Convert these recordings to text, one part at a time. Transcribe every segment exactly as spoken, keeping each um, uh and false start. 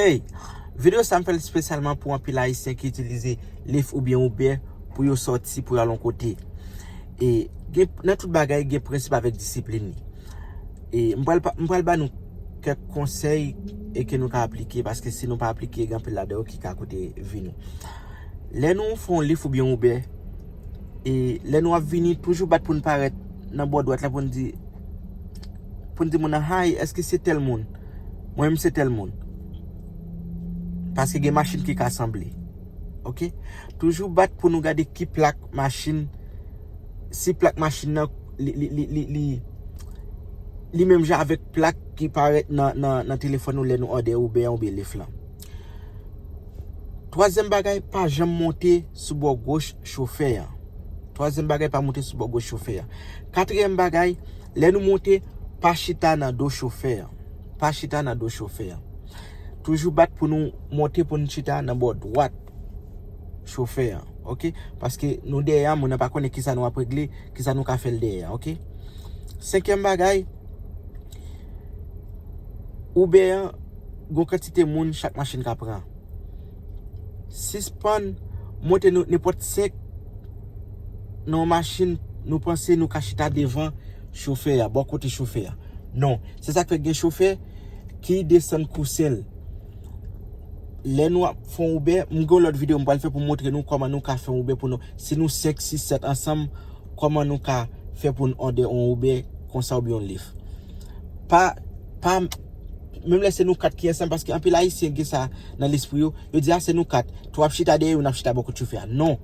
Hey, videyo sa m fè l espesyalman pou anpil Ayisyen ki itilize Lyft oubyen Uber pou yo sòti, pou yo al yon kote. E gen, nan tout bagay, gen prensip avèk disiplin li. E m pral, pa- m pral ba nou kèk konsèy e ke nou ka aplike, paske si nou pa aplike, gen anpil ladan yo ki ka koute vi nou. Lè nou fè yon Lyft oubyen Uber, e lè nou ap vini, toujou bat pou n parèt nan bò dwat la pou n di, pou n di moun nan, "Hi, èske se tèl moun?" Mwen menm se tèl moun. Paske gen machin ki ka sanble. Oke? Toujou bat pou nou gade ki plak machin, si plak machin nan li, li, li, li, li, li menm jan avèk plak ki parèt nan, nan, nan telefòn nou lè nou òdè Uber oubyen Lyft lan. Twazyèm bagay, pa janm monte sou bò goch chofè an. Twazyèm bagay, pa monte sou bò goch chofè an. Katriyèm bagay, lè nou monte, pa chita nan do chofè an. Pa chita nan do chofè an. Toujou bat pou nou monte pou nou chita nan bò dwat chofè an, oke? Paske nou dèyè an, moun nan pa konnen kisa nou ap regle, kisa nou ka fè l dèyè an, oke? Senkyèm bagay, Uber an, gon kantite moun chak machin ka pran. Sispann monte nou nenpòt senk nan yon machin, nou panse nou ka chita devan chofè a, bò kote chofè a. Non, se sa k fè gen chofè ki desann kousen l. Lè nou ap fè yon Uber, m gen yon lòt videyo m pral fè pou montre nou kòman nou ka fè yon Uber pou nou. Si nou senk, sis, sèt ansanm, kòman nou ka fè pou n òdè yon Uber konsa oubyen yon Lyft. Pa, pa, menm lè se nou kat ki ansanm, paske anpil Ayisyen gen sa nan lespri yo. Yo di, "A, se nou kat. Tou ap chita dèyè, youn ap chita bò kot chofè a." Non.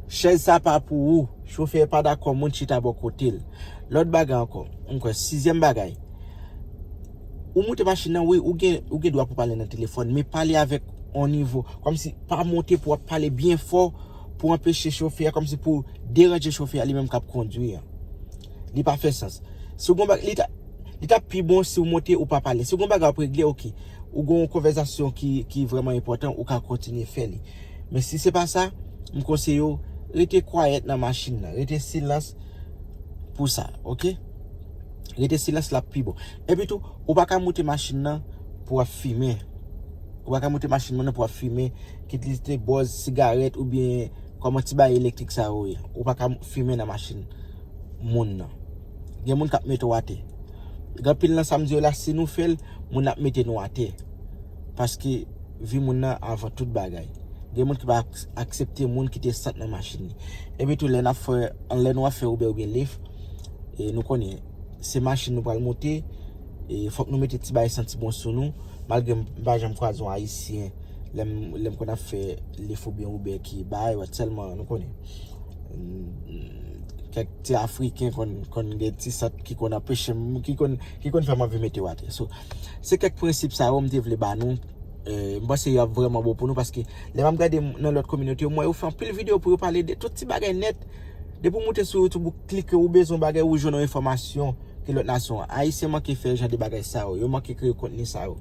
Chèz sa pa pou ou. Chofè pa dakò moun chita bò kote l. Lòt bagay ankò. M kwè, sizyèm bagay. Ou moute machin nan, wi, ou gen, ou gen dwa pou pale nan telefòn, men pale avèk yon nivo. Kòmsi pa monte pou w ap pale byen fò pou anpeche chofè a, kòmsi pou deranje chofè a li menm k ap kondwi an. Li pa fè sans. Si w gon bag, li ta, li t ap pi bon si w monte ou pa pale. Si w gon bagay w ap regle, oke. Ou gon konvèsasyon ki, ki vrèman enpòtan, ou ka kontinye fè li. Men si se pa sa, m konseye w, rete kwayèt nan machin nan. Rete silans pou sa, oke? Rete silans la pi bon. Epi tou, ou pa ka moute machin nan pou w ap fimen. Ou pa ka moute machin nan pou w ap fimen, kit li te bòz, sigarèt oubyen kòman ti bagay elektrik sa yo ye. Ou pa ka fimen nan machin moun nan. Gen moun k ap mete w atè. Gen anpil nan sa m di yo la, si nou fè l, moun ap mete nou atè. Paske vi moun nan avan tout bagay. Gen moun ki pa ak- aksepte moun ki te sant nan machin li. Epi tou, lè n ap fè, lè nou ap fè Uber oubyen Lyft, e nou konnen, se machin nou pral monte, e fòk nou mete ti bagay santi bon sou nou, malgre m pa janm kwaze yon Ayisyen, lè m, lè m konn ap fè Lyft oubyen Uber ki bay, wè, sèlman, nou konnen. Mm, kèk ti Afriken konn, konn gen ti sant ki konn anpeche m, ki konn, ki konn fè m anvi mete w atè. So, se kèk prensip sa yo m te vle ba nou. Eh, m panse y ap vrèman bon pou nou, paske lè m ap gade m- nan lòt kominote yo, m wè yo fè anpil videyo pou yo pale de tout ti bagay nèt. Depi w moute sou YouTube, ou klike, ou bezwen bagay, ou jwenn yon enfòmasyon ke lòt nasyon an. Ayisyen manke fè jan de bagay sa yo. Yo manke kreye kontni sa yo.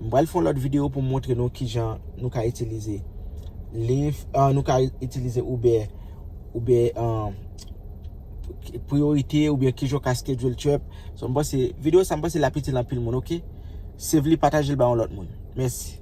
M pral fè yon lòt videyo pou m montre nou kijan nou ka itilize Lyft, ah, nou ka itilize Uber, Uber, ah, priyorite, oubyen kijan w ka schedule trip. So, m panse, videyo sa, m panse l ap itil anpil moun, oke? Save li, pataje l ba yon lòt moun. Mèsi.